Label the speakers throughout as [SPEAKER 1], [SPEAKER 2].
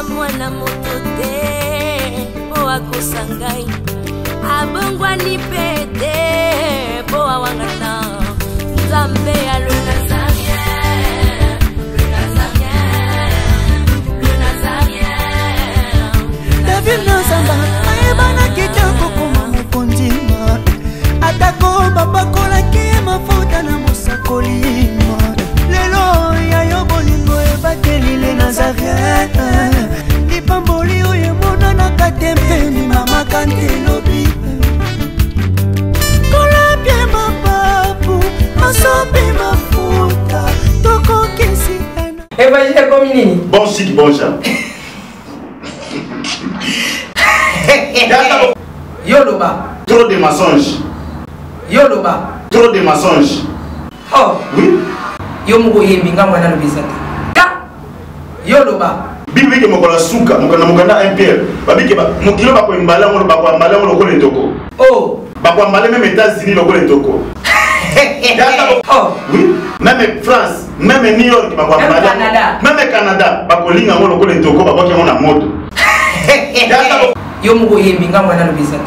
[SPEAKER 1] Naza mwana moto te mpo akosa ngai, abongwani mpe te mpo awangana Nzambe ya le Nazarien, le Nazarien, le Nazarien.
[SPEAKER 2] David Nazamba ayebanaki te kokoma mokonzi, atako bapakolaki ye mafuta na mosakoli. Lelo ya yo bolingo ebateli le Nazarien, lipamboli oyo emonanaka te mpe mimamaka nde elobi kolapie mapapu masopi mafuta tokokisi.
[SPEAKER 3] Évangile ekomi nini?
[SPEAKER 4] Bon chic, bon genre.
[SPEAKER 3] Yo loba.
[SPEAKER 4] Trop de mensonges.
[SPEAKER 3] Yo loba.
[SPEAKER 4] Trop de mensonges.
[SPEAKER 3] Oh.
[SPEAKER 4] Oui.
[SPEAKER 3] Yo moko oyembi nga mwana lobi eza te. Ka. Yo loba.
[SPEAKER 4] Bible ke mokolo ya suka, mokolo na mokanda 1 Pierre, babike mokilo bakoembala yango, bakoambala yango lokola etoko.
[SPEAKER 3] Oh.
[SPEAKER 4] Bakoambala même États-Unis lokola etoko.
[SPEAKER 3] Oh.
[SPEAKER 4] Oui, même France, même New York bakoambala.
[SPEAKER 3] Même Canada.
[SPEAKER 4] Même Canada bakolinga yango lokola etoko, babwaki yango na moto.
[SPEAKER 3] Yo moko oyembi nga mwana lobi eza te.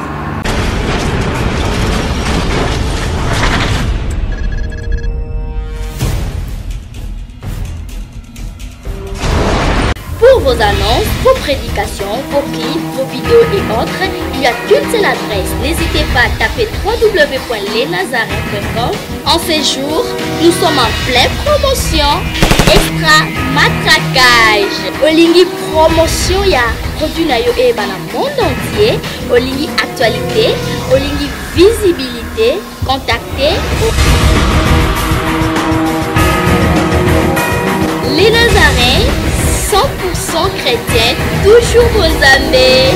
[SPEAKER 5] Pour vos annonces, vos prédications, vos clips, vos vidéos et autres, il n'y a qu'une seule adresse. N'hésitez pas à taper www.lesnazareens.com. En ces jours, nous sommes en pleine promotion extra matraquage. Olingi promotion ya produit na yo eyeba na monde entier. Olingi actualité, olingi visibilité, contactez Les Nazaréens, 100% chrétiens, toujours vos amis.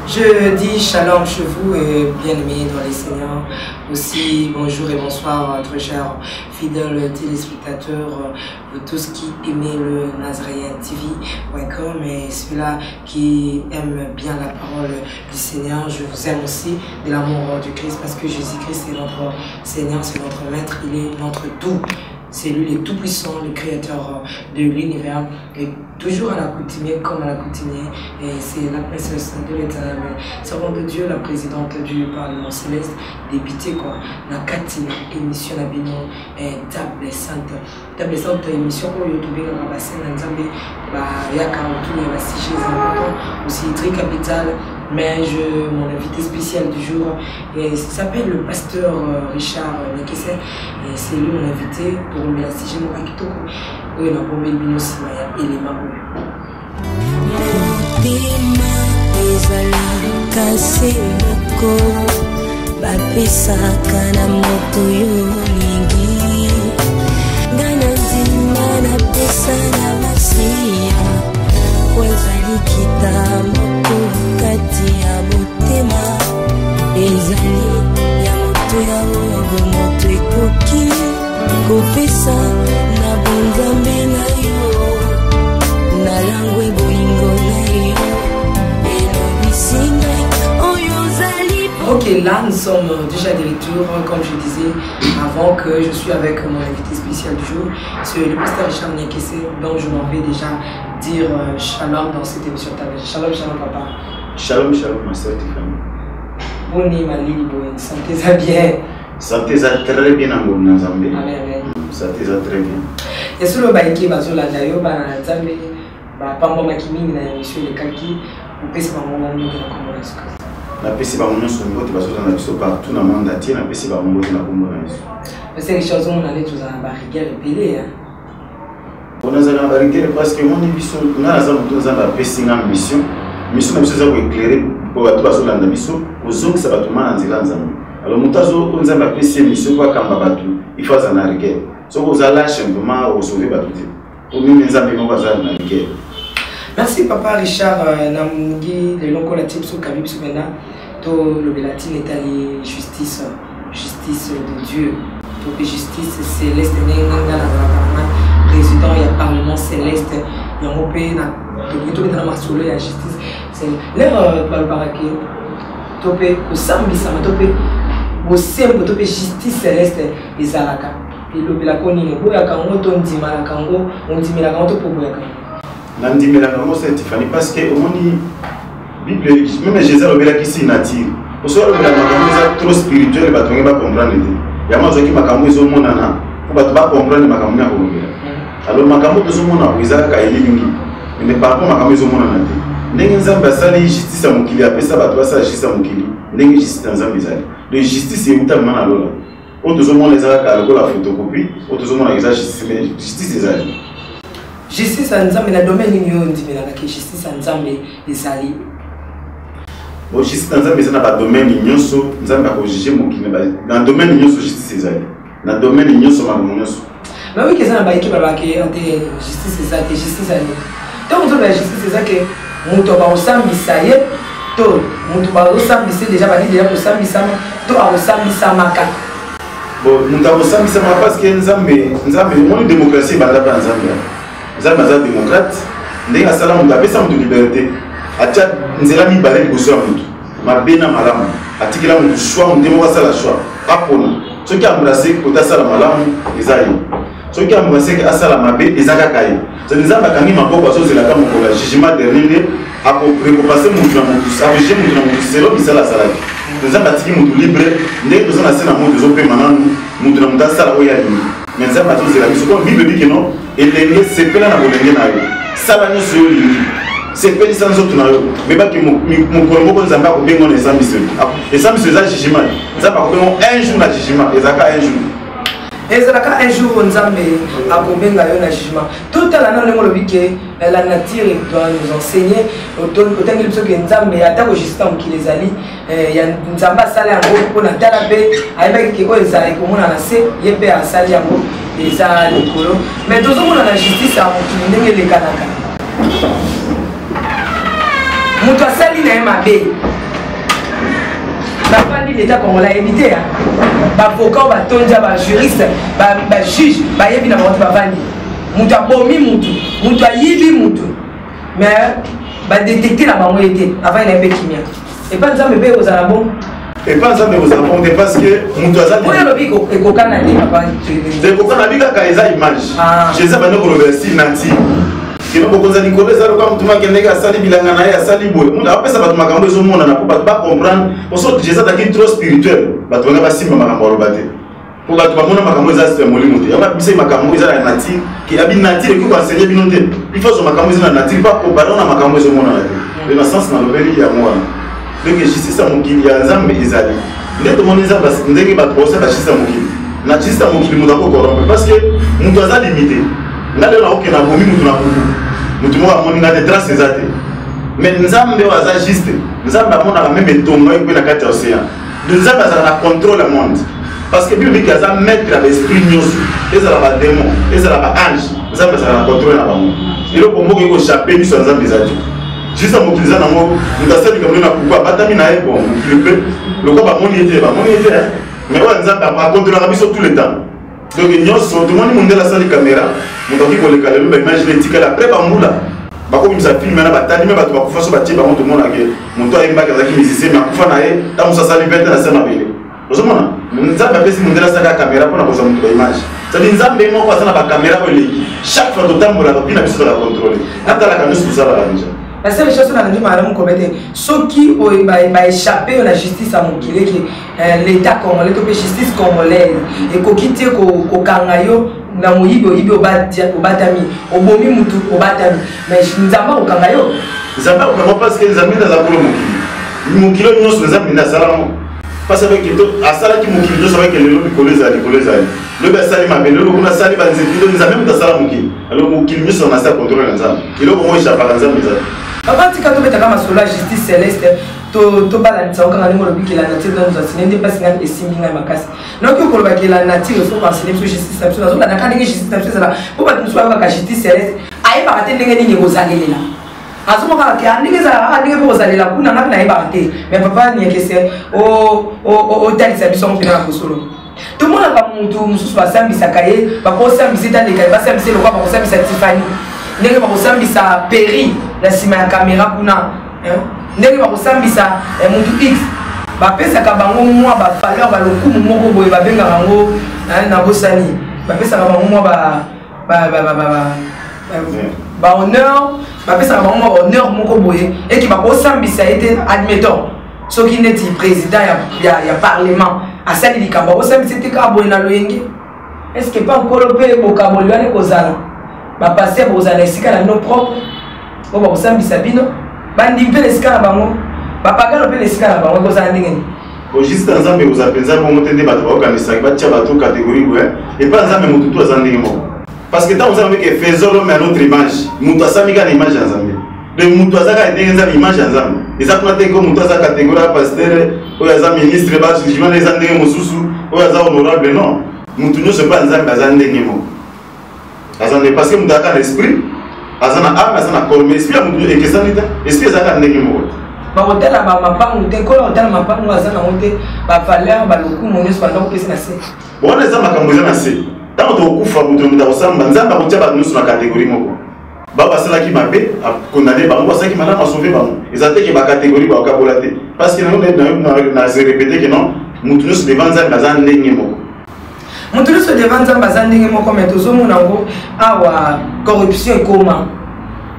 [SPEAKER 3] Je dis shalom chez vous et bien-aimés dans les Seigneurs. Aussi bonjour et bonsoir très chers fidèles téléspectateurs, vous tous qui aimez le Nazaréen TV.com et ceux-là qui aiment bien la parole du Seigneur. Je vous aime aussi de l'amour du Christ parce que Jésus-Christ est notre Seigneur, c'est notre Maître, il est notre tout. C'est lui le Tout-Puissant, le Créateur de l'univers, et toujours à l'accoutumée comme à l'accoutumée. Et c'est la princesse de l'Éternel, servante de Dieu, la présidente du Parlement Céleste, députée quoi. Na kati na émission na bino, Table Sainte. Table Sainte émission oyo tobengaka bassin na Nzambe, ba yaka autour ya ba sujets importants, aussi très capital. Mais mon invité spécial du jour, et s'appelle le pasteur Richard Nekese, et c'est lui mon invité pour le sujet moko kitoko oyo nabombeli bino nsima ya elema oyo.
[SPEAKER 1] Motema ezalaka se moko, bapesaka na moto yo olingi. Ngai na ndima napesa na masiya, po ezali kita moko kati ya motema, ezali ya moto ya oyo bomoto ekoki kopesa na bonzambe na yo. Nalangwe bolingo na yo elobisi ngai oyo ozali.
[SPEAKER 3] Ok, là nous sommes déjà de retour, comme je disais avant que je suis avec mon invité spécial du jour, c'est le pasteur Richard Nekese, dont je m'en vais déjà dire shalom dans cette émission. Shalom, shalom papa.
[SPEAKER 4] Shalom, shalom ma soeur Tiffany.
[SPEAKER 3] Boni malili boye, santé ça bien.
[SPEAKER 4] Santé ça très bien en Ngolu na Nzambe.
[SPEAKER 3] Amen, amen.
[SPEAKER 4] Santé ça très bien.
[SPEAKER 3] Et sur le baïké bazolanda yo bana na Nzambe ba pambamaki mingi na émission elekaki, opesi bango mbote na kombo na Yesu Christ.
[SPEAKER 4] Napesi bango nyonso mbote bazolanda biso partout na monde entier, napesi bango mbote na kombo na Yesu.
[SPEAKER 3] Pasteur Richard, ozomona nde tozala na ba rigueur ebele, hein?
[SPEAKER 4] Bon, nazala na ba rigueur parce que omoni biso, nga naza moto Nzambe apesi nga mission. Mission na biso eza koéclairer po bato bazolanda biso, kozongisa bato ma na nzela Nzambe. Alors moto azo oyo Nzambe apesi ye mission po akamba bato, il faut azala na rigueur. Soki oza lâche vraiment okosauve bato te. Po meme Nzambe moko aza na rigueur.
[SPEAKER 3] Merci papa Richard, nalingi lelo kola tie biso kabi biso mpena tolobela ntina etali justice, justice de Dieu to mpe justice céleste. Ndenge nga nazalaka na président ya Parlement Céleste, yango mpe na tokoki tobeta na masolo ya justice. Lere balobaka ke To mpe kosambisama to mpe bosembo to mpe justice celeste ezalaka, elobelaka nini? Oboyaka yango to ondimalaka yango? Ondimelaka yango to mpe oboyaka yango?
[SPEAKER 4] Nandimelaka yango, sœur Tiffany, parce que omoni Bible, même Jésus alobelaki si nature. Poso alobela makambo eza trop spirituel, bato bange bacomprendre te. Yango azwaki makambo ezomonana mpo bato bacomprendre makambo nini akolobela. Alors makambo tozomona oyo eza kaka elilingi, mais par rapport makambo ezomonana te. Ndenge Nzambe asali justice ya mokili, apesa bato basala justice ya mokili, ndenge justice ya Nzambe ezali. Donc justice euta mama na lola. Oyo tozomona eza kaka lokola photocopie, oyo tozomona eza justice, mais justice ezali.
[SPEAKER 3] Justice ya Nzambe na domaine nini oyo ondimelaka ke justice ya Nzambe ezali?
[SPEAKER 4] Bon, justice ya Nzambe eza na badomaine nyonso. Nzambe akojuge mokili na domaine nyonso. Justice ezali na domaine nyonso, makambo nyonso.
[SPEAKER 3] Mais wiki eza na bayike balobaka te justice eza te. Justice ya nini? Ntango ozoloba justice eza ke moto bakosambisa ye to moto bazosambisa deja, bandi deja kosambisama to akosambisamaka?
[SPEAKER 4] Bon, moto akosambisama parce que Nzambe, omoni, démocratie ebanda mpe ya Nzambe. Nzambe aza démocrate. Ndenge asala moto, apesa moto liberté, atia nzela mibale liboso ya moto, mabe na malamu. Atikela moto choix, moto moko asala choix, apona. Soki embrasse kota asala malamu, eza ye. Soki embrasse asala mabe, eza kaka ye. Nzambe akangi maboko, azozelaka mokolo ya jugement dernier nde akorécompense motu na motu, akojuge motu na motu selon misala asalaki. Nzambe atiki motu libre. Ndenge toza na se na moto, ezopema nanu, motu na motu asala oyo alingi, mais Nzambe azozela biso. Comme Bible ebiki no, elenge, sepela na bolenge na yo, sala nyonso yo olingi, sepelisa nzoto na yo, me baki mokolo moko Nzambe akobenga na esambiselo. Esambiselo eza jugement. Nzambe akobenga un jour na jugement. Ezalaka un jour.
[SPEAKER 3] Ezalaka un jour Nzambe akobenga yo na jugement. Totala na ndenge olobi ke la nature doit nous enseigner. Otangeli biso ke Nzambe, atako justice ya mokili ezali ya Nzambe, asala yango mpona tala mpe ayebaki ke oyo ezala ekomona na se, ye mpe asali yango eza likolo. Mais tozomona na justice ya mokili ndenge elekanaka. Moto asali na ye mabe, bafandi, leta congolais ayebi te, baavocat oyo batondia, bajuriste, bajuge bayebi na bango te. Bavandi, moto abomi mutu, moto ayibi mutu, mais badétecte na bango ye te, avandi na ye mpe kimia. Epa Nzambe mpe ekozala bon?
[SPEAKER 4] Epa Nzambe ekozala bon te, parce que moto aza
[SPEAKER 3] Oyo olobi ekokana te, papa.
[SPEAKER 4] Ekokana bi kaka eza image. Jésus abandi kolobela si nature kino bokonza likolo eza lokola motu akendeki, asali bilanga na ye, asali boye. Moto apesa bato makambo ezomonana mpo bato bacomprendre. Poso Jésus azalaki trop spirituel, bato banga basimba makambo aloba te, mpo bato bamona makambo eza ya molimo te. Yango abisa makambo eza na nature, ke abi nature ekoki koenseigner bino te. Il faut azwa makambo eza na nature mpo akompare na makambo ezomonana te. Mpe na sens nalobeli yango wana. Donc justice ya mokili, ya Nzambe ezali nde tomoni Nzambe ndenge bato baosala justice ya mokili. Na justice ya mokili, moto akocorrompre parce que moto aza limité. Nga lelo nakokende, nabomi moto na kuku, moto moko amoni nga te, trace eza te. Mais Nzambe oyo aza juste, Nzambe amonaka même etonga oyo mpe na kati ya océan. Donc Nzambe azala na contrôle ya monde, parce que Bible aza maître ya baesprit nyonso, ezala badémon, ezala baange, Nzambe azala na contrôle na bango. Eloko moko ekochape miso ya Nzambe eza te. Juste mokili eza nango, moto asali likambo na kuku, abatami na ye. Bon, mokili mpe lokola bamoni ye te, bamoni ye te, mais oyo Nzambe akontrolaka biso tout le temps. Donc nyonso tomoni, mondele asali caméra, moto akoki koleka lelo, baimage etikali après bambula, bakomimisa film na batali. Me bato bakufa so batie bango, tomonake moto ayembaki, azalaki musicien, me akufa na ye ntango mosu asali 20 na se mabele. Ozomona, Nzambe apesi mondele asalaka caméra mpona kozwa moto baimage. Cestadi Nzambe moko aza na bacaméra oyo eleki. Chaque fois totambolaka, mpi na biso tozala contrôle, natalaka nyonso tosalaka deja.
[SPEAKER 3] La seule chose na malamu kobe te, soki baéchappe na justice ya mokili, eke l'état congolais to mpe justice congolaise ekoki te kokanga yo na moyibi, oyibi, obatami, obomi mutu, obatami, mais Nzambe akokanga yo.
[SPEAKER 4] Nzambe akokanga, parce que Nzambe nde aza kolo mokili. Mokili oyo nyonso, Nzambe nde asalango, parce que asalaki mokili nyonso. Abaki lelo likolo ezali, likolo ezali, lobi asali mabele, lelo kuna asali banzete. To Nzambe moto asala mokili. Alors mokili nyonso na se ya contrôle ya Nzambe, eloko moko echapaka Nzambe eza.
[SPEAKER 3] Papa, tika tobetaka masolo ya justice céleste, tobalanisa kaka ndenge olobi ke la nature doit nous enseigner. Nde mpasi ngai esimbi ngai makasi, noki okoloba ke la nature, il faut koenseigner biso justice na biso. Nazolanda kaka ndenge justice na biso ezala, mpo bato mosusu bayokaka justice céleste, ayebaka te ndenge nini ekozalelela. Azomona kaka ke ndenge ezalaka kaka ndenge mpo kozalela kuna, ngai nayebaka te. Mais papa Niekese, otalisa biso yango mpena na bosolo. Tomonaka motu mosusu basambisaka ye, bakosambisa etaleka, basambisa lokwa bakosambisa Tifani, ndenge bakosambisa Peri na nsima ya kamera kuna, ndenge bakosambisa motu X. Bapesaka bango mwa bavaleur, balokumu moko boye, babengaka yango nabosani, bapesaka bango mwa bahonneur, bapesaka bango mwa bahonneur moko boye eke bakosambisa ye te. Admettons, soki neti président ya parlement asali likambo, akosambisa te kaka boye na loyenge. Est ce que pa Nkolo mpe bokaboli wana ekozala? Bapasteur bokozala na esika na bino propre oyo bakosambisa bino, bandimi mpe na esika na bango, bapagano mpe na esika na bango, ekozala ndenge nini?
[SPEAKER 4] Juste Nzambe ekozala mpenza bongo te nde bato bakokanisaki batia bato catégorie boye. Epa Nzambe, motu tu aza ndenge moko, parce que ntango Nzambe ke "Faisons l'homme à notre image", moto asami kaka na image ya Nzambe. Donc moto aza kaka ndenge Nzambe, image ya Nzambe eza kuna te ko moto aza catégorie ya pasteur, oyo aza ministre, bajugement eza ndenge mosusu, oyo aza honorable, non. Motu nyonso epa Nzambe aza ndenge moko, aza ndenge, parce que moto azaka na esprit, aza na âme, aza na corps, mais esprit ya motu ekesani te, esprit ezalaka ndenge moko te.
[SPEAKER 3] Bakotala bamapangu te, Nkolo akotala mapangu aza nango te, bavaleur, balokumu nyonso banda kopesa na se.
[SPEAKER 4] Wana eza makambo eza na se. Ntango tokokufa, moto na moto akosamba, Nzambe akotia bato nyonso na catégorie moko. Bao basalaki mabe, akondamner bango, basalaki malamu, asauve bango. Eza te ke bacatégorie bakabola te, parce que na se répété ke non, motu nyonso devant Nzambe aza ndenge moko.
[SPEAKER 3] Moto nyonso devant Nzambe aza ndenge moko, mais tozomona yango awa, corruption ekoma,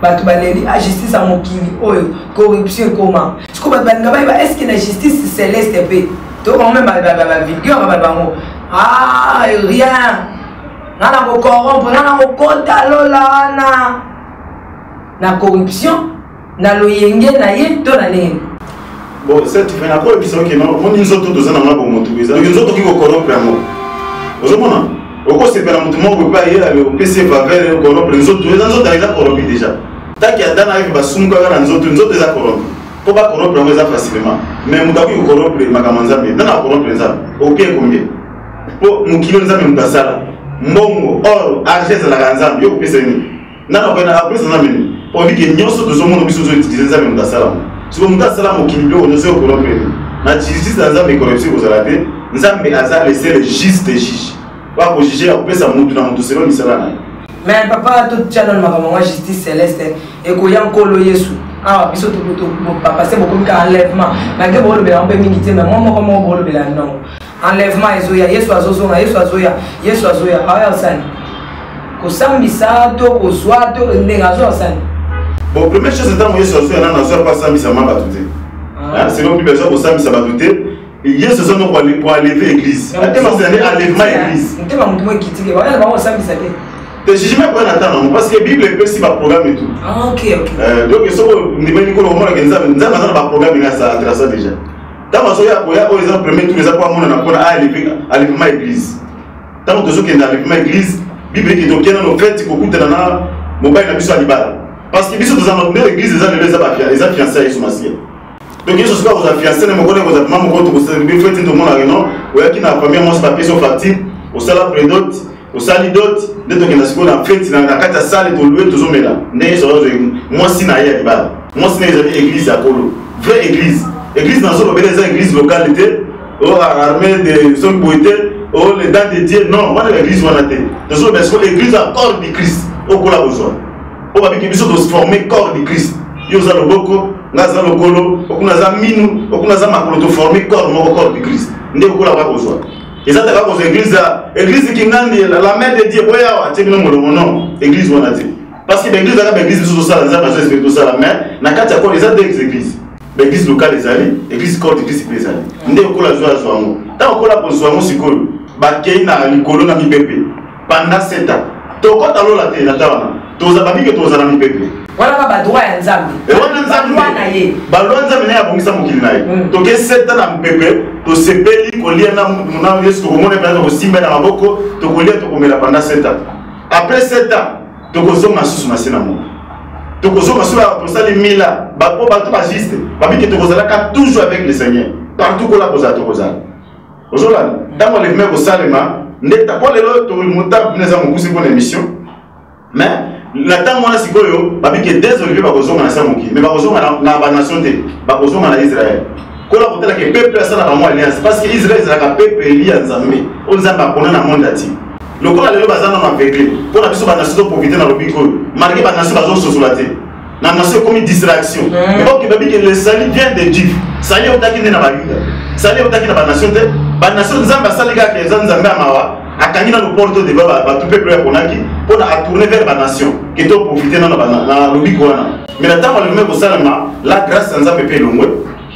[SPEAKER 3] bato baleli a justice ya mokili oyo, corruption ekoma. Sikoyo bato balinga bayeba: est ce que na justice céleste mpe tobango meme bavigueur ba bango? Ah, rien, nga na kocorrompre, nga na kokota lola wana na corruption, na loyenge na ye to na ndenge?
[SPEAKER 4] Bon, cette fin nakoyebisa oke no, omoni nzoto toza na mwa bomotu, eza nzoto okoki kocorrompre yango. Ozomona, okosepela motu moko boye mpe aye, opesi ye faveur, ocorrompre nzoto. Eza nzoto, eza corrompu déjà. Taki Adam na Eve basumukaka na nzoto, nzoto eza corrompu. Mpo bacorrompre yango eza facilement, mais moto akoki kocorrompre makambo ya Nzambe? Nani acorrompre Nzambe? Opie combien? Mpo mokili oyo Nzambe moto asala, mbongo, or, argent ezalaka ya Nzambe. Yo kopesa nini? Nani akoyena apesa Nzambe nini? Mpo obike nyonso tozomona biso ozoutiliser, Nzambe moto asala ngo. Siko moto asala mokili, biloko nyonso, yo corrompre nini? Na justice na Nzambe, corruption ekozala te. Nzambe aza le seul juste juge oyo akojuge, akopesa mutu na mutu selon misala na ye.
[SPEAKER 3] Mais papa, totya nano makambo yango ya justice céleste ekoya. Nkolo Yesu awa, biso bapase bokomi ka enlèvement, malgré boolobela yango mpe mingi te, mais mwa moko moko boolobela yango. Enlèvement ezoya, Yesu azozonga, Yesu azoya, Yesu azoya, aoya osani kosambisa to kozwa to ndenge azoya osani?
[SPEAKER 4] Bon, première chose, ntango Yesu azoya, nano azoya mpo asambisa ma bato te. Selon Bible, azoya kosambisa bato te. Yesu aza no koenlever église, enlèvement église.
[SPEAKER 3] Motema motu mo ekitike, baoya bango kosambisa te.
[SPEAKER 4] Te, jugement ekoya na ntango yango, parce que Bible epesi baprogramme et tout.
[SPEAKER 3] Ah, ok ok
[SPEAKER 4] Donc soki ndimeli Nkolo, omonaka Nzambe, Nzambe aza na baprogramme nga atrasa déjà. Ntango azoya koya, oyo eza premier tour, eza po amonana mpona enlèvement église. Ntango tozokende enlèvement église, Bible eke tokende no fête, kokutana na mobali na biso ya libala, parce que biso toza nde église eza lelo, eza fiancé ya Yesu Masiya. Donc Yesu soki akozwa fiancé na mokolo, ekozwa ma mokolo tokosefeti, tomonaka non, oyaki na famille mwasi, bapesi yo facture, osala prédot, osali dot, nde tokenda sikoyo na feti na kati ya sale, tolue, tozomela. Nde Yesu azwa mwasi na ye ya libala. Mwasi na ye ezali église ya Kolo, vraie église. Église nazolobela eza église locale te, o armée de soki boye te, o les dents de Dieu, non, wana baéglise wana te. Tozolobela sikoyo église ya corps du Christ okola kozwa, oyo babiki biso toforme corps du Christ. Yo oza loboko, nga aza lokolo, okuna aza minu, okuna aza makolo, toforme corps moko, corps du Christ. Nde okola kwa kozwa eza te kaka kozwa église ya église Kingandi, la main de Dieu, boya awa atie bino molongo, non, église wana te, parce que baéglise aka baéglise biso tosala, Nzambe azo esprit tosala, mais na kati ya corps eza deux église: baéglise locale ezali, église corps du Christ mpe ezali. Nde okola zwa azwa yango. Ntango okola kozwa yango sikoyo, bakei na likolo na mipepe pendant 7 ans. Tokɔta lola te na ta wana, toza babike, toza na mipepe.
[SPEAKER 3] Wana ka badroit ya Nzambe.
[SPEAKER 4] Wana Nzambe.
[SPEAKER 3] Baloi na ye.
[SPEAKER 4] Baloi Nzambe naye abongisa mokili na ye. Toke 7 ans na mipepe, tosepeli kolia na Yesu, tokomona mpenza, tokosimba na maboko, tokolia, tokomela pendant 7 ans. Après 7 ans, tokozonga susu na se na moko, tokozonga soki tosali mila po bato bajuste babike, tokozalaka toujours avec le Seigneur partout kola kozala, tokozala. Ozolanda, ntango enlèvement ekosalema nde po lelo mota bino eza mokusi mpona émission, mais na ntango wana sikoyo babike des olivier bakozonga na sa mokili, mais bakozonga na banation te, bakozonga na Israel. Kola kotalaka peuple asala bango alliance, parce que Israel ezalaka peuple eli ya Nzambe, oyo Nzambe apona na monde ati. Lokola lelo baza nano aveugle, mpona biso banation toprofite na lobiko oyo, malgré banation bazososola te, na nation ekomi distraction. Mais oke babike le salut vient de Juif, salut otaki nde na Bayuda. Salut eutaki na banation te. Banation, Nzambe asali kaka eza Nzambe ya mawa, akangi nano porte devant bato, peuple oyo aponaki mpona atourne vers banation ke to profite nano na lobiko wana. Mais na ntango alobima ekosalema, la grâce ya Nzambe mpe elongwe.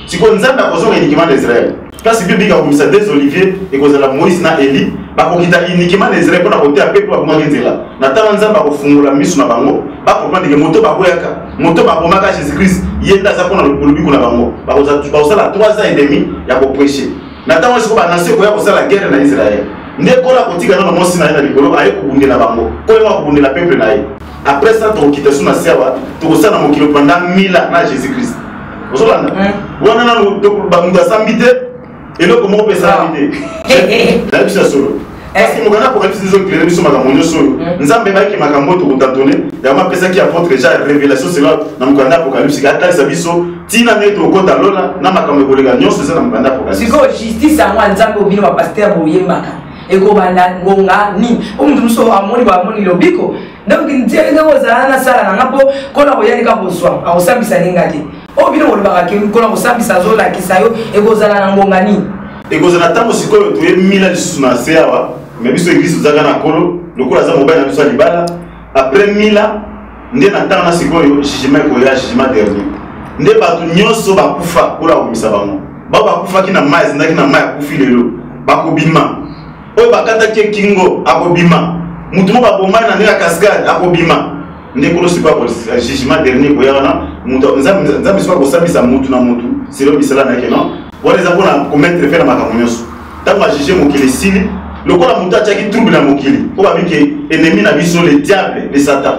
[SPEAKER 4] Sikoyo Nzambe akozonga uniquement na Israel. Place biblique akomisa des oliviers, ekozala Moïse na Eli bakokita uniquement na Israel mpona koteya peuple bakomaki nzela. Na ntango Nzambe akofungola miso na bango, bakomprendre ke moto bakweyaka, moto babomaka Jésus Christ, ye nde aza mpona lobiko na bango. Bakosala 3 ans et demi ya koprêche. Na ntango sikoyo banation ekoya kosala guerre na Israel, nde kola kotika nano mwasi na ye na likolo, aye kobundela bango, koyeba kobundela peuple na ye. Après ça, tokokita so na se awa, tokosala mokili pendant 1000 ans na Jésus Christ. Ozolanda wana nano bamoto asambi te, eloko moko mpe esalami te. Nayebi biso ya solo, parce que mokanda Apocalypse ezoklere biso makambo nyonso oyo Nzambe bayaki, makambo oyo tokotatone. Yango apesaki apôtre Jean révélation sela na mokanda Apocalypse, atalisa biso ntina ndenge tokokota lola na makambo ekoleka nyonso eza na mokanda Apocalypse.
[SPEAKER 3] Sikoyo justice yango ya Nzambe oyo bino bapasteur boyembaka ekobanda ngonga nini? Po moto mosusu amoni, bamoni lobiko, donc ndenge ozala nasala nanga mpo kola koyalika kozwa akosambisa ninga te. Oyo bino bolobaka ke kola kosambisa azolakisa yo, ekozala na ngonga nini?
[SPEAKER 4] Ekozala ntango sikoyo toye mila lisusu na se awa. Me biso église tozalaka na Nkolo lokola aza mobali na biso ya libala. Après mila nde na ntango na sikoyo jugement ekoya, jugement dernier, nde bato nyonso bakufa kola akomisa bango. Bao bakufaki na mai, ezindaki na mai, akufi lelo, bakobima. Oyo bakataki ekingo akobima, motu moko abomai na ndenge ya cascade akobima. Nde Nkolo sikoyo jugement dernier ekoya wana, Nzambe sikoyo akosambisa mutu na mutu selo misala na ye. Non, wana eza mpona komettre fin na makambo nyonso. Ntango ajuge mokili esili, lokola moto atiaki trouble na mokili, mpo babiki ennemi na biso, le diable, le satan,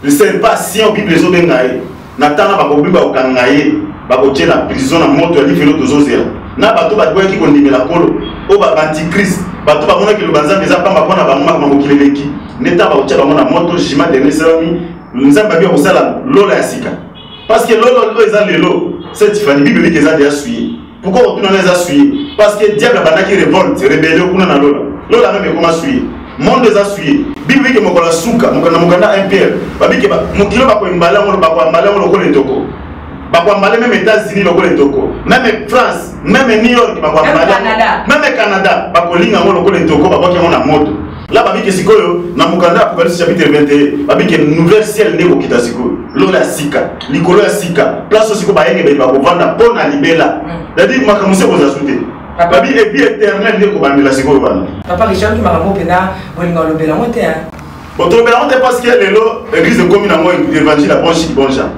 [SPEAKER 4] le serpent sien, Bible ezobenga ye, na ntango bakobi bakokanga ye, bakotie na prison na moto ya lifelo. Tozozela na bato baboyaki kondimela Nkolo, oyo baantichrist, bato bamonaki loba Nzambe eza pamba mpo na bango, makambo mokili eleki. Nde ntango bakotia bango na moto, jugement dernier esalami, Nzambe abi akosala lola ya sika, parce que lola oyo eza lelo, cette fani, Bible ebiki eza deja souillé. Pourquoi otuna na eza souillé? Parce que diable abandaki révolte, rébellion kuna na lola. Lola même ekoma souillé, monde eza souillé. Bible ebiki mokolo ya suka, na mokanda 1 Pierre, babiki mokili bakoembala yango, bakoambala yango lokola etoko, bakoambale même États-Unis lokola etoko, même France, même New York bakoambale, même Canada bakolinga yango lokola etoko, babwaki yango na moto. La babiki sikoyo na mokanda ya Apocalypse chapitre 21, babiki nouvelle ciel nde kokita sikoyo, lola ya sika, likolo ya sika, place oyo sikoyo bayengebeli bakovanda mpo na libela. C'est-à-dire makambo se kozala su te, babi epi éternel nde kobandela sikoyo wana.
[SPEAKER 3] Papa Richard, makambo mpena bolinga olobela yango te.
[SPEAKER 4] Bon, tolobela yango te parce que lelo église ekomi nango évangile ya bon chic bon genre.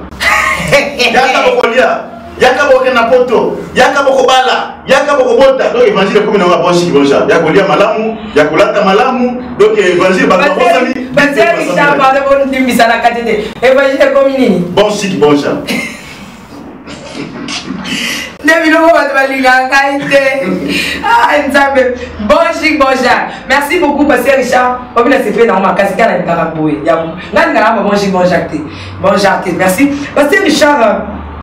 [SPEAKER 4] Yaka bokolia, yaka bokokende na poto, yaka bokobala, yaka bokobota. Donc évangile ekomi nango ya bon chic bon genre, ya kolia malamu, ya kolata malamu. Donc évangile bato bakosami.
[SPEAKER 3] Pasteur Richard, pardon, bondimbisa na kati te, évangile ekomi nini?
[SPEAKER 4] Bon chic bon genre.
[SPEAKER 3] Nde biloko bato balingaka ngai te. Ah, Nzambe, bon chic bon genre. Merci beaucoup, pasteur Richard. Obi na sepeli nango makasi. Ngai nalingaka boye, ngai nalingaka ba bon chic bon genre te, bon genre te. Merci, pasteur Richard.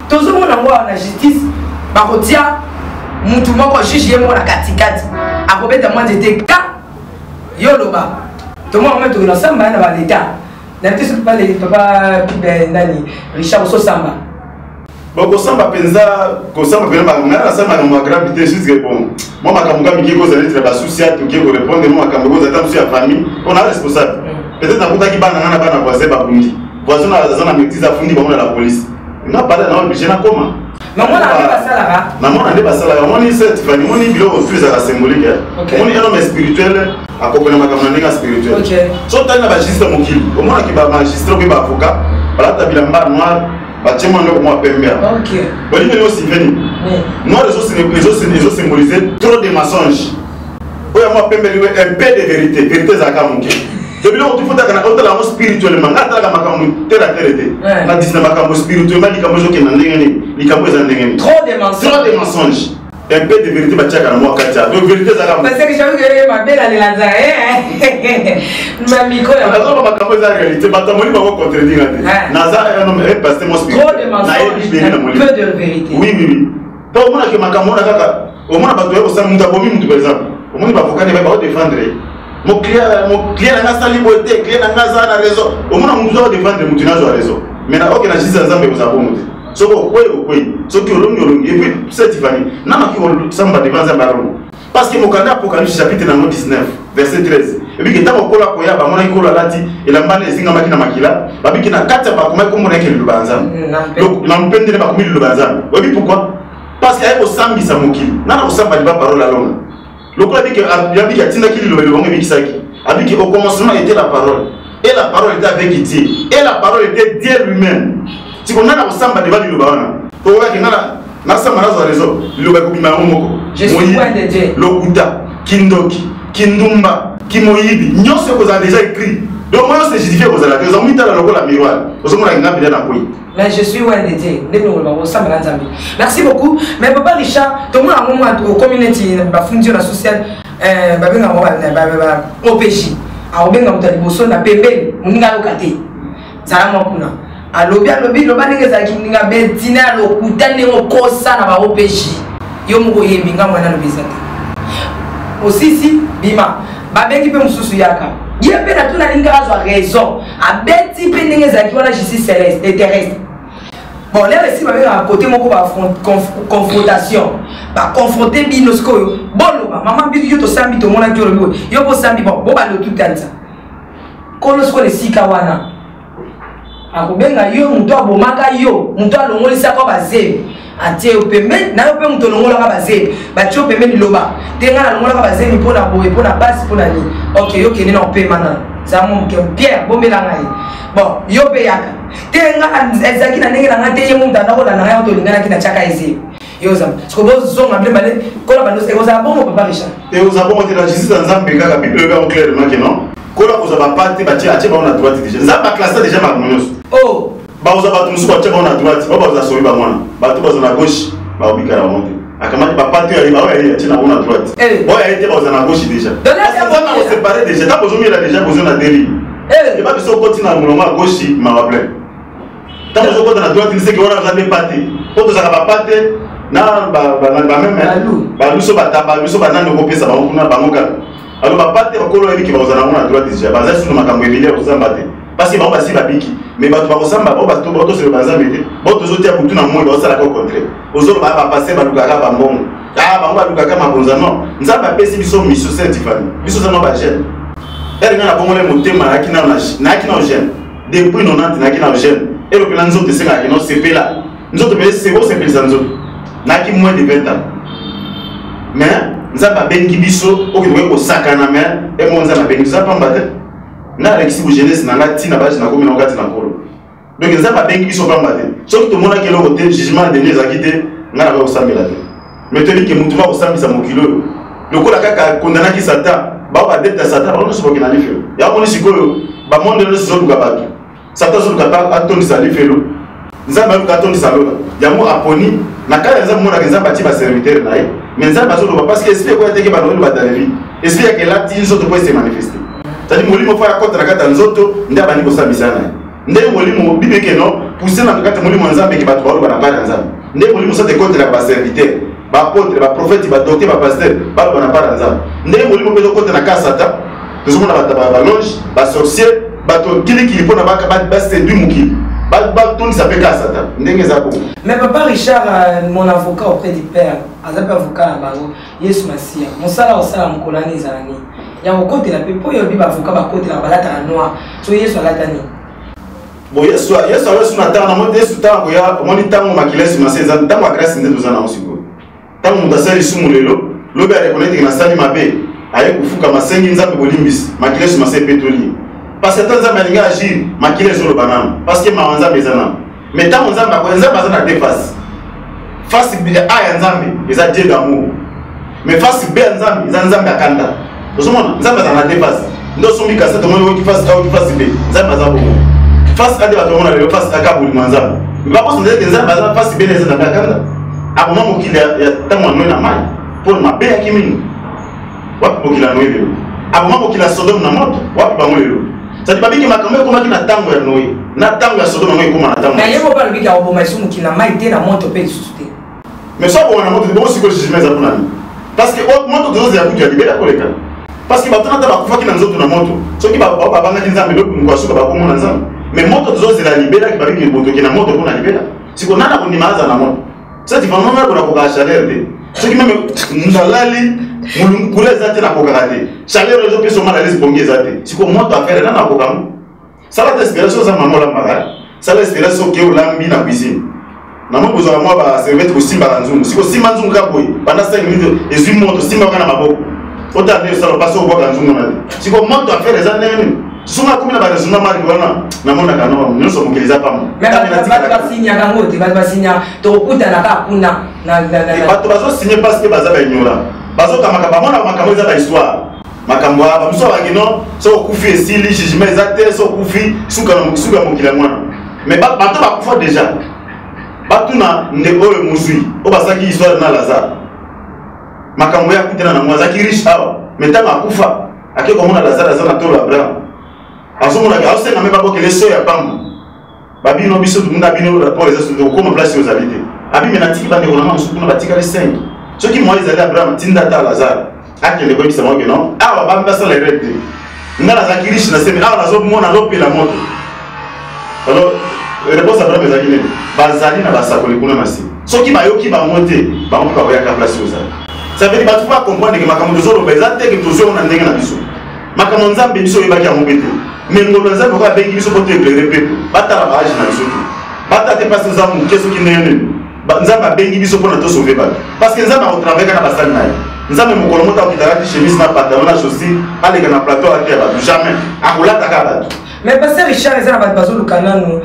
[SPEAKER 3] Tozomona yango awa na justice, bakotia mutu moko juge, ye moko na katikati akobeta mwa nzete ka yo loba. Tomona meme tokende osamba ya na baleta na te. Soki papa nani Richard ososamba?
[SPEAKER 4] Bon, kosamba mpenza, kosamba mpenza, ngai nasamba na magrave te. Juste bon, mwa makambo ka mike kozala neti na basusi ya toke korépondre, mwa makambo ekozala ta mosu ya famille mpo na responsable. Peut-être nakutaki bana ngai na bana voisin babundi, voisin aza na maîtrise, afundi bango na la police, nga bala na obligé nakoma.
[SPEAKER 3] Namona
[SPEAKER 4] nde basalaka. Omoni cette famille, omoni biloko mosusu ezalaka symbolique. Omoni un homme spirituel akopena makambo na ndenge ya spirituel. So otali na bajuste ya mokili, omonaki bamagistrat mpe baavocat balata bilamba noir, batie mwa ndoko mwa pembe. Bolingi osive nini? Noir ezosymboliser trop de mensonge, oyo mwa pembe liwe un peu de vérité. Vérité ezalaka moke. To biloko tifutaka, otala yango spirituellement. Nga atalaka makambo terre à terre te, nadisina makambo spirituellement. Likambo ezokenda ndenge nini? Likambo eza ndenge nini?
[SPEAKER 3] Trop de mensonge.
[SPEAKER 4] Trop de mensonge, un peu de vérité batiaka na mwa kati ya. Donc vérité ezalaka.
[SPEAKER 3] Parce que j'avoue que mabe nalela nzala ma micro.
[SPEAKER 4] Nazoba makambo eza réalité, bato amoni bango contredire te. Naza un homme, un pasteur mo
[SPEAKER 3] spirituel,
[SPEAKER 4] nayebi bene na molimo.
[SPEAKER 3] Peu de vérité.
[SPEAKER 4] Oui, mpo omonake makambo wana kaka, omona bato ya kosala, moto abomi motu par exemple, omoni baavocat ne baodéfendre ye: mo client na nga asali boye te, client na nga aza na raison. Omona motu aza kodéfendre motu, nazwa raison. Mais na oke na justice ya Nzambe ekozala bongo te. Soki okwei, okwei. Soki olongi, olongi. Et puis cette Tiffany, nana ki kosamba devant Nzambe alongo, parce que mokanda Apocalypse chapitre nango 19 verset 13 ebiki ntango kola koya, bamonaki kolo alati elamba na ezingamaki na makila. Babiki na kati ya bakomaki komona eke liloba ya Nzambe na mpendele, bakomi liloba ya Nzambe. Oyebi pourquoi? Parce que aye kosambisa mokili. Nana kosamba liba parole alonga lokola biki yabiki atindaki liloba, liloba ngo ebikisaki. Abiki au commencement était la parole, et la parole était avec Dieu, et la parole était Dieu lui-même. Siko nana kosamba deba liloba wana, tokokaki ngana nasamba, nazwa raison, liloba ekobima yango moko. Lokuta, kindoki, kindumba, kimoyibi, nyonso ekozala déjà écrit. Donc moi nyonso justifie ekozala te. Ozamitala lokola miroir, ozomona nga mpenza na kwei.
[SPEAKER 3] Mais je suis loin de Dieu. Ndenge oloba kosambela Nzambe, merci beaucoup. Mais papa Richard, tomona yango mwa okomi neti bafundi yo na social, babengaka bango OPJ. Akobenga moto ya liboso na pembeni, moninga ayoka te, zala mwa kuna. Alobi, alobi, loba ndenge ezalaki. Moninga betina ya lokuta, ndenge okosa na ba OPJ, yo moko oyembi nga mwana alobi eza te. Osisi bima, babengi mpe mosusu, yaka. Ye mpe natuna, alingi azwa raison, abeti mpe ndenge ezalaki wana, justice céleste et terrestre. Bon, lelo esi babengaka kote moko baconfrontation, baconfronte bino sikoyo, boloba mama mbitu, yo tosambi, tomonaki olobi boye, yo bosambi. Bon, bobanda otutanisa kolo sikoyo na esika wana. Akobenga yo moto abomaka yo, moto alongolisaka bazemi, atie yo pembeni na yo, mpe moto olongolaka bazemi batie yo pembeni. Loba te, ngai nalongolaka bazemi mpo na boye, mpo na basi, mpo na nini. Ok, yo kende na opema nano, za mwa moke. Pierre, bombela ngai. Bon, yo mpe yaka te, nga ezalaki na ndenge na ngai te, ye moto anda kolanda ngai, tolinganaki, natiaka ezemi. Yo oza siko, bozonga mpe bale kola bando. Ekozala bongo, papa Richard?
[SPEAKER 4] Ekozala bongo te. Na justice ya Nzambe kaka, Bible elobi yango clairement ke non, kola kozwa bapate, batie, atie bango na droite. Déjà Nzambe aclasse déjà makambo nyonso.
[SPEAKER 3] Oh.
[SPEAKER 4] Bakozwa bato mosusu, batie bango na droite, bao bazwa soki bamwana bato bazwa na gauche, bakobika na bango te. Akamati bapate oyo aye, baoyo aye, atie na bango na droite, oyo aye te, bazwa na gauche. Déjà Nzambe akosepare déjà. Ntango bozomela déjà, bozwa na deli eba biso, okoti na molongo ya gauche, mawa plein. Ntango ozokota na droite, niseke wana oza nde pate, po tozalaka bapate na bameme baluso, bataba biso, banani okopesa bango kuna, bango kaka. Alors bapate, bakolo oyebiki bakozala yango na droite. Déjà baza sino makambo ebele ya kosamba te, parce que bango basi babiki. Mais bato bakosamba, bao bato batosela banzambe te, bao tozotia butu na moi, baosalaka au contraire. Ozoloba bapaster balukaka bambongo, ah, bango balukaka mabonza. Non, Nzambe apesi biso mission. Saint Tifani, biso oza mwa bajeune ere. Ngai nabongole motema, nayaki nao jeune depuis 90, nayaki nao jeune ero mpena. Nzoto esengaka kino sepela nzoto mpe osepelisa nzoto. Nayaki moins de 20 ans, mais Nzambe abengi biso. Oyo tokoki kosakana, mais emo Nzambe abengi biso, eza pamba te. Ngai alekisi bojeunesse na ngai ntina bage nakomi nango kati na Nkolo. Donc Nzambe abengi biso pamba te. Soki tomonaki eloko te, jugement ya dernier ezalaki te, ngai nakoki kosambela te. Mais toyebi ke motu moko akosambisa mokili oyo, lokola kaka akondanaki Satan, bao badepte ya Satan, bango nyonso bakende na lifelo. Yango moni sikoyo bamonde nyonso ezoluka bato. Satan azoluka mpe atondisa lifelo, Nzambe aluka atondisa lola. Yango aponi na kati ya Nzambe, monaka Nzambe atie baserviteur na ye. Mais Nzambe azoloba parce que esprit ekoya teke balobi badalevi, esprit yake elati nzoto mpo ese manifeste. C'est-à-dire molimo fo akɔta na kati ya nzoto nde abandi kosambisa na ye. Nde molimo, Bible ke non, pousse na kati ya molimo ya Nzambe ke bato baloba na part ya Nzambe. Nde molimo soki ekotelaka baserviteur, baapôtre, baprophète, badocteur, bapasteur, baloba na part ya Nzambe. Nde molimo mpe ezokota na ka Satan. Tozomona bato baloge, basorcier, bato kilikili mpona baséduit mokili, batondisa mpe ka Satan. Ndenge eza bongo.
[SPEAKER 3] Mais papa Richard, mon avocat auprès du Père, aza mpe avocat na bango, Yesu Masiya. Mosala osala mokolo wana ezala nini ya kokotela mpe mpo oyebi baavocat bakotelaka, balataka noir. So Yesu alata nini?
[SPEAKER 4] Bon, Yesu, Yesu ayesu na ntango namoni Yesu ntango akoya. Omoni ntango makila Yesu masi eza ntango ya grâce nde toza nango sikoyo. Ntango moto asali lisumu lelo, lobi areconnaître nasali mabe, aye kofukama, asengi Nzambe bolimbisi, makila Yesu masi epetoli ye. Parce que ata Nzambe alingi agir, makila ezoloba nano, parce que mawa Nzambe eza nano. Mais ntango Nzambe akoya, Nzambe aza na deux faces. Face A ya Nzambe eza Dieu d'amour, mais face B ya Nzambe eza Nzambe akanda. Ozomona Nzambe aza na deux faces. Nde osombi kasete, omoni oki face A, oki face B. Nzambe aza bongo. Face A nde bato bamona lelo, face A ka bolingo ya Nzambe. Mais bakosa ete Nzambe aza face B, na eza Nzambe akanda, aboma mokili ya ntango ya Noe na mai mpo mabe yaki mingi. Wapi mokili ya Noe lelo? Aboma mokili ya Sodome na moto, wapi bango lelo? Sadi babiki makambo ekomaki na ntango ya Noe na ntango ya Sodome, yango ekoma na ntango.
[SPEAKER 3] Na ye moko alobiki akoboma lisusu mokili na mai te, na moto mpe lisusu te.
[SPEAKER 4] Mais so aboma na moto te, bongo sikoyo jugement eza mpona nini? Parce que moto tozozela kutu ya libela koleka, parce que bato nata bakufaki na nzoto na moto, soki babangaki Nzambe, lobi moko asuka bakomona Nzambe. Mais moto tozozela libelaki, babiki botoki na moto mpona libela. Sikoyo nana kondima aza na moto? Sati vraiment nga nakokaka chaleur te. Soki meme nalali courant eza te, nakokaka te. Chaleur ezopesa mal à l'aise, pongi eza te. Sikoyo moto affaire na nakoka ngo. Sala te espérance, oza mama olambaka. Sala espérance, oke olambi na cuisine. Namoni kozwaka mwa baservete kosimbaka nzungu. Siko simba nzungu kaka boye banda 5 minutes, ezwi moto, simbaka na maboko, otala nde osala mpasi, obwaka nzungu na te. Siko moto affaire eza ndenge nini? Soki akomi na baraisonnement marke wana, namonaka no nyonso mokili eza pamba.
[SPEAKER 3] Bato basignaka yango te, bato basignaka tokokutana kaka kuna.
[SPEAKER 4] Bato bazosinye parce que baza baignorant, bazokamaka, bamonaka makambo eza bahistoire, makambo ya bamosusu abaki no, soki okufi esili, jugement eza te, soki okufi suka ya mokili yango wana. Mais bato bakufa déjà, batuna nde oyo mozwi oyo basalaki histoire na Lazare, makambo ye akutana nango, azalaki riche awa, mais ntango akufa, ake komona Lazare aza na tolo Abraham, azomonaka, azosenga me babokele so ya pamba. Babino biso na bino rapport eza soki okoma place oyo ozali te. Abime natiki bandeko na nga mosusu kuna batikali 5, soki mwa ezali Abraham, tinda ata Lazare akende koyebisa bango ke non, awa bami basala erreur te, nga nazalaki riche na semi, awa nazomona azopela moto. Alors réponse Abraham ezalaki nini? Bazali na basakoli kuna na se, soki bayoki bango te, bango mpe bakoyaka place oyo ozali. Ça veut dire bato mpo bacomprendre ke makambo tozoloba eza te ke tozwi yango na ndenge na biso. Makambo Nzambe, biso oyebaki yango mpe te, mais ngolo ya Nzambe okoyo abengi biso mpo to éclaire pepe, batala baage na biso te, batala te mpasi oza moke soki ndenge nini. Nzambe abengi biso mpona tosauve bato, parce que Nzambe akotravaille kaka basali na ye. Nzambe mokolo moto akokitaka ti chemise na pantalon na chaussure, aleka na plateau ake ya bato, jamais, akolataka bato.
[SPEAKER 3] Mais pasteur Richard, eza na bato bazoluka nanu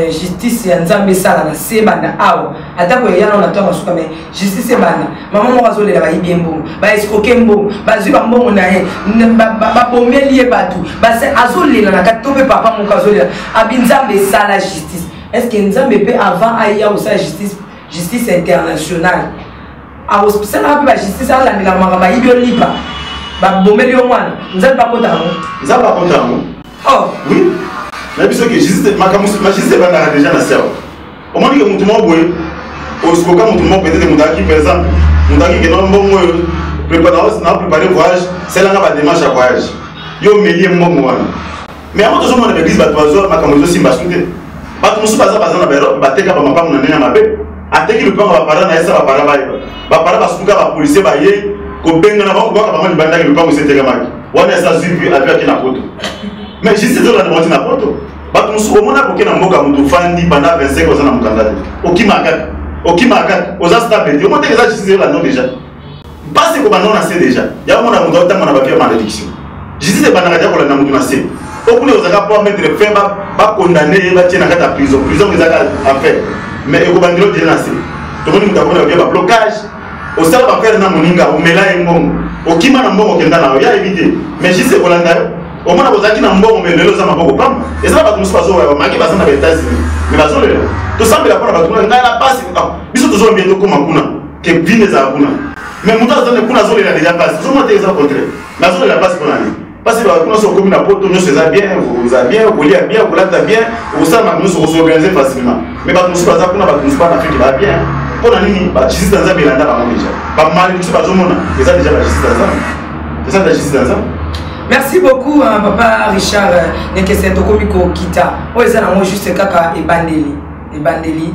[SPEAKER 3] justice ya Nzambe esala na se banda awa, atako eya nano na ntongo suka, mais justice ebanda. Mama moko azolela, bayibi ye mbongo, baescroke mbongo, bazwi bambongo na ye, babomeli ye bato, azolela na kati. To mpe papa moko azolela, abi Nzambe esala justice. Est ce que Nzambe mpe avant aya kosala justice, justice internationale, akosalaka mpe bajustice alandela makambo? Ayibi yo lipa, babomeli yo mwana, Nzambe mpe akota yango?
[SPEAKER 4] Nzambe akota yango.
[SPEAKER 3] Oh.
[SPEAKER 4] Oui, na biso ke justice, makambo ma justice ebandaka déjà na serve. Omoni ke motu moko boye osikoka motu moko, peut-être moto ayaki, par exemple moto ayaki kena mbongo oyo na préparé voyage, salanga badémarche ya voyage, yo omeli ye mbongo wana. Mais yango tozomona baeglise, bato bazwa makambo ezosimba su te. Bato mosusu baza na baEurope, bateka bamapango na ndenge ya mabe, ateki lopango bapara na ye, sa bapara bayeba, bapara basutuka, bapolisier baye kobengana bango, kobwaka bango libandaki, lopango esi etekamaki wana, esi azwi avi ake na poto. Mais justice ezolanda bango ti na poto. Bato mosusu omona koke na mboka, moto ofandi pendant 25, oza na mokanda te, okimaka kaka, okimaka kaka, oza stable te, omoteke eza justice ezolanda déjà mpasi ekobanda na se déjà. Yango mona moto aotanga na bavie ya malédiction, justice ebandaka deja kolanda moto na se. Okuna ozalaka po mettre fin, bakondane ye, batie na kati ya prison, prison ezalaka enfer, mais ekobandela deja na se. Tomoni moto akoni na bavie ya bablocage, osala bafere na moninga, omela ye mbongo, okima na mbongo, okenda na yo, ya yebi te, mais justice ekolanda yo. Omona kozalaki na mbongo, mais lelo oza maboko pamba. Eza na bato mosusu bazoya bamaki, baza na baÉtats-Unis, mais bazolela. Tosambela mpona bato kuna. Ngai na pasi, biso tozolombie tokóma kuna ke vine ezala kuna, mais moto aza kuna azolela deja pasi. Ozomona te, eza contraire, mais azolela pasi mpona nini? Pasi kuna so okomi na poto, nyonso eza bien, oza bien, okolia bien, okolata bien, okosala makambo nyonso, okosorganize facilement. Mais bato mosusu baza kuna, bato mosusu bana Afrike baa bien, mpona nini? Bajustice na Nzambe elanda bango deja. Bamalédiction bazomona eza deja bajustice na Nzambe, eza na justice na Nzambe.
[SPEAKER 3] Merci beaucoup hein, papa Richard Nekese. Tokomi kokita oyo eza nango juste kaka ebandeli, ebandeli.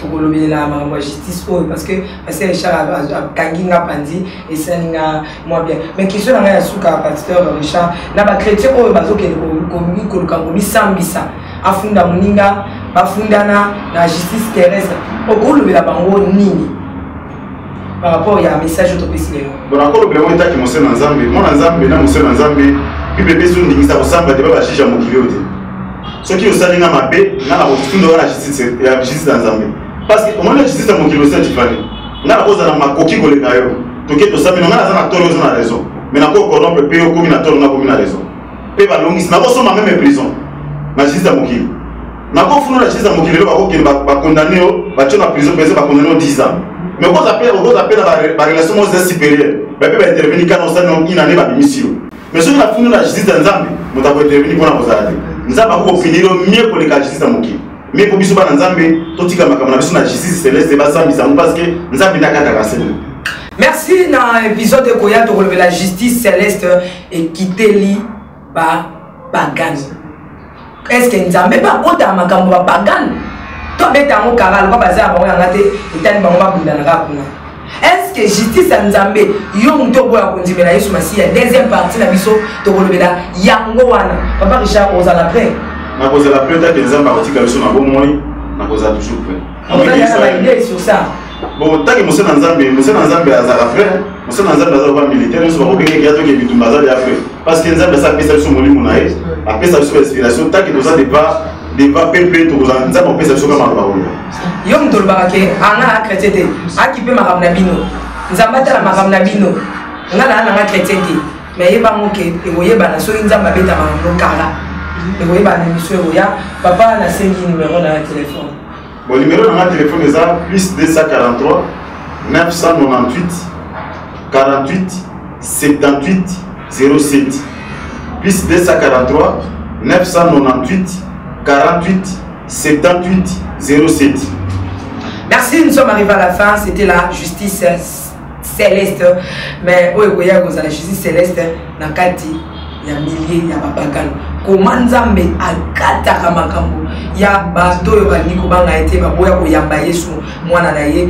[SPEAKER 3] Tokolobelela makambo ya justice oyo, parce que pasteur Richard akangi nga panzi, esali nga mwa bien. Mais question na ngai ya suka, pasteur Richard, na bachrétien oyo bazokende koluka komisambisa, afunda moninga, bafundana na justice terrestre, okolobela bango nini par rapport ya message oyo topesi lelo?
[SPEAKER 4] Bon, nakolobela yango etaki mosala na Nzambe, mwana Nzambe na mosala na Nzambe. Bible epesi ondingisa kosamba te, ba bajuge ya mokili oyo te. Soki osali nga mabe, nga na kofunda wana justice ya justice na Nzambe, parce que omoni justice ya mokili osi atifani, nga nakozala makoki koleka yo, toke tosambeli, nga naza na tolo, oza na raison, mais nako corrompre mpe okomi na tolo, nga komi na raison mpe balongisi, nakosomba meme prison na justice ya mokili. Nakofunda na justice ya mokili lelo, bakokende bakondane yo, batio na prison, mpenza bakondane yo 10 ans, mais okoza mpe na barelation moko eza supérieure, bape baintervenir kana osali une année, babimisi yo. Mais soki nafundi na justice ya Nzambe, moto akointervenir mpona kozala te. Nzambe akoki kofinir yo mieux koleka justice ya mokili. Mais mpo biso bana Nzambe totika makambo na biso na justice céleste, basambisa yango, parce que Nzambe nde akataka selo.
[SPEAKER 3] Merci. Na épisode ekoya, tokolobela justice céleste ekiteli bapagani. Est ce que Nzambe mpe akotaka makambo bapagani to abe? Nakobeta yango kara lokwa baza ya bango yanga te, etali bango babundana kaka kuna. Est-ce que justice ya Nzambe, yo moto oboya kondimela Yesu Masiya? Deuxième partie na biso tokolobela yango wana. Papa Richard, ozala prêt?
[SPEAKER 4] Nakozala prêt take Nzambe akotika biso na bomoi, nakozala toujours prêt.
[SPEAKER 3] Ozala na idée sur ça?
[SPEAKER 4] Bon, tant que mosala na Nzambe, mosala na Nzambe azalaka prêt, mosala na Nzambe azalaka militaire, nyonso bakobengaki ya toke bitumba aza ya prêt. Parce que Nzambe asa apesa biso molimo na ye, apesa biso inspiration, tant que toza départ départ peuple, tokozala Nzambe apesa biso kaka maloba koloba.
[SPEAKER 3] Yo moto olobaka ke anga na chrétien te, akipe makambo na bino, Nzambe atala makambo na bino, nga na nanga chrétien te, mais yebango ke ekoyebana soki Nzambe abeta makambo kara, ekoyebana na émission ekoya. Papa, nasengi numéro na ya téléphone.
[SPEAKER 4] Bon, numéro na nga téléphone eza plus 243 998 48 78 07, plus 243 998 48 78 07.
[SPEAKER 3] Merci, nous sommes arrivés à la fin. C'était la justice céleste. Mais oyo ekoya kozala justice céleste na kati ya milliers ya bapagano. Koma Nzambe akataka makambo ya bato oyo balingi kobanga ye te, baboya koyamba Yesu mwana na ye.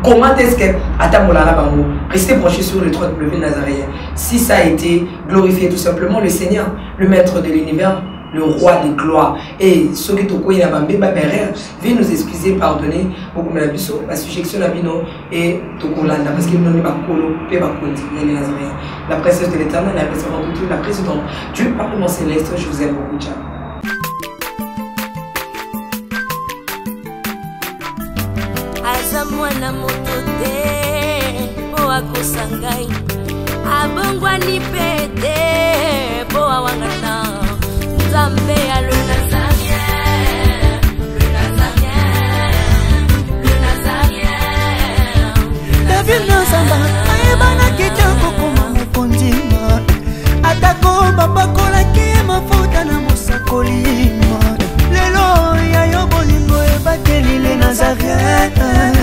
[SPEAKER 3] Comment est-ce que atambola na bango? Restez branchés sur le 3W Nazaréen. Si ça a été glorifié tout simplement le Seigneur, le maître de l'univers, le roi de gloire. Et ceux qui tokoyi na bambe ba berere, veuillez nous excuser, pardonner bokomela biso ba suggestion na bino et tokolanda, parce que bino nde bakolo pe bakonzi ya les Nazaréens. La princesse de l'Éternel, la princesse de tout, la présidente du Parlement céleste, je vous aime beaucoup. Ciao.
[SPEAKER 1] Aza mwana moto te mpo akosa ngai, abongwani mpe te mpo awangana Nzambe alona.